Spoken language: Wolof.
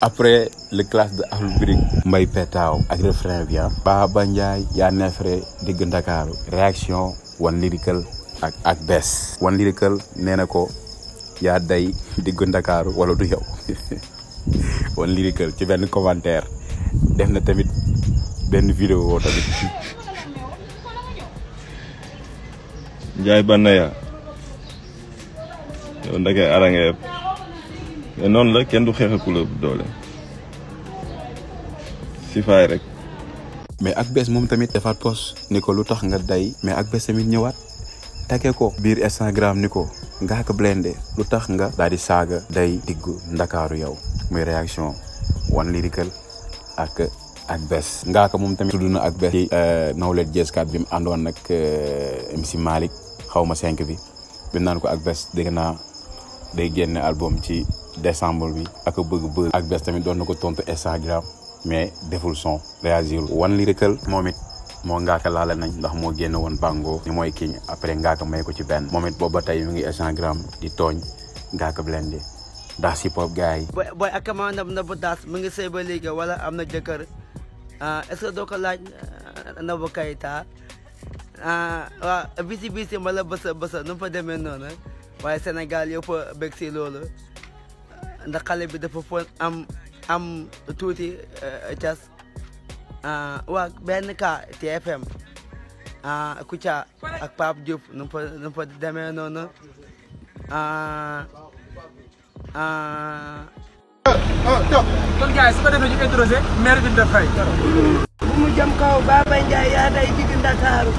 Après le classe de Albrick Mbay Petaaw ak refrain bi Baba Ndiaye yaa neefere digg Ndakaaru réaction One Lyrical ak APRÈS One Lyrical nee na ko yaa day digg Ndakaaru wala du yow One Lyrical ci benn commentaire def na tamit benn vidéo tamit Ndiaye Banaya yow ndake arange yëpp mais noonu la kenn du xeex ku la doole si faay rek. mais APRès moom tamit defaat post ni ko lu tax nga day mais APRès tamit ñëwaat tagge ko biir Instagram ni ko Ngaaka Blindé lu tax nga daal di saaga day diggu Ndakaaru yow muy réaction One Lyrical ak APRès. Ngaaka moom tamit tudd na APRès ci Nawlet Jeskat bi mu àndoon nag MC Malick xaw ma 5 bi bi naan ko APRès dégg naa day génne album ci décembre bi ak bëgg APRès tamit doon na ko tontu Instagram mais deful son réagir. One Lyrical moom it moo Ngaaka laale nañ ndax moo génn woon Bango ni mooy king après Ngaaka may ko ci benn moom it booba tey mu ngi Instagram di tooñ Ngaaka Blindé ndax si pop gars yi booy ak ma na bu daas mu ngi sëy ba léegi wala am na jëkkër est-ce que doo ko laaj na bu kayita waaw bisi mbala bësa nu mu fa demee noonu waaye Sénégal yëpp a bëgg si loolu ndax xale bi dafa foon am tuuti cas waa benn ka TFM Kouthia ak Pape Diouf nu mu fa demee noonu kon gars yi su ko defee ñu introsé maire bi dafay bu mu jëm kaw Baba Ndiaye yaa day digg Ndakaaru